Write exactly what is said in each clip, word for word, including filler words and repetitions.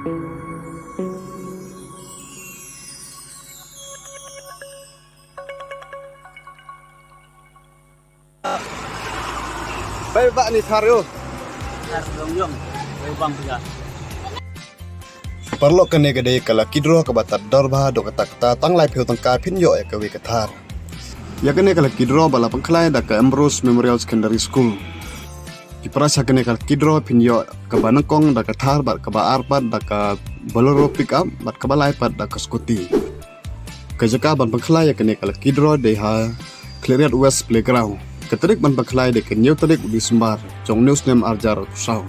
Bai ba ni thar yo. Thar dong yong. Bai bang pia. Paralok, kane ka dei ka lucky draw kaba tad dor bha, dok kata kata tang laiphew tyngka phin ïoh ïa kawei ka thar. Ïa kane ka lucky draw ba la pynkhlaiñ da ka Ambrose Memorial Secondary School. Ki prize ha kane ka lucky draw phin ïoh kaba nyngkong da ka thar bad kaba ar pat da ka Bolero pickup bad kaba lai pat da ka scooty. Ka jaka ban pynkhlaiñ ïa kane ka lucky draw dei ha Khliehriat West Playground. Ka tarik ban pynkhlaiñ dei ka hynñiew tarik u December jong une u snem ar hajar arphew saw.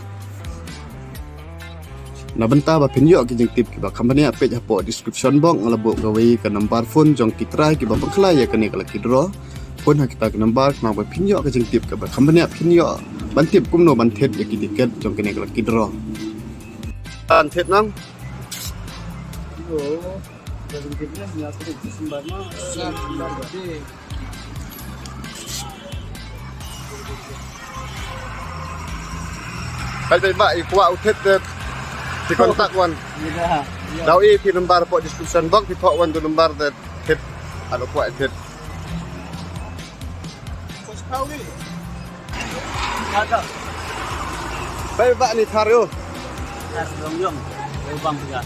Na bynta ba phin ïoh ki jingtip kiba kham bniah, peit hapoh description box nga la buh kawei ka number phone jong ki trai kiba pynkhlaiñ ïa kane ka lucky draw. Phone ha kita ki number khnang ba phin ïoh ka jingtip kaba kham bniah, phin ïoh ban tip kumno ban thied ïa ki tiket jong kane ka lucky draw. Ban thied nang. Bai bai ba i kwah u thied te, phi contact wan. Ïa. Daw i phi number hapoh description box, phi thoh wan tu number te thied. Ado kwah thied. Bai ba ni thar yo. Thar dong yong. Bai bang pia.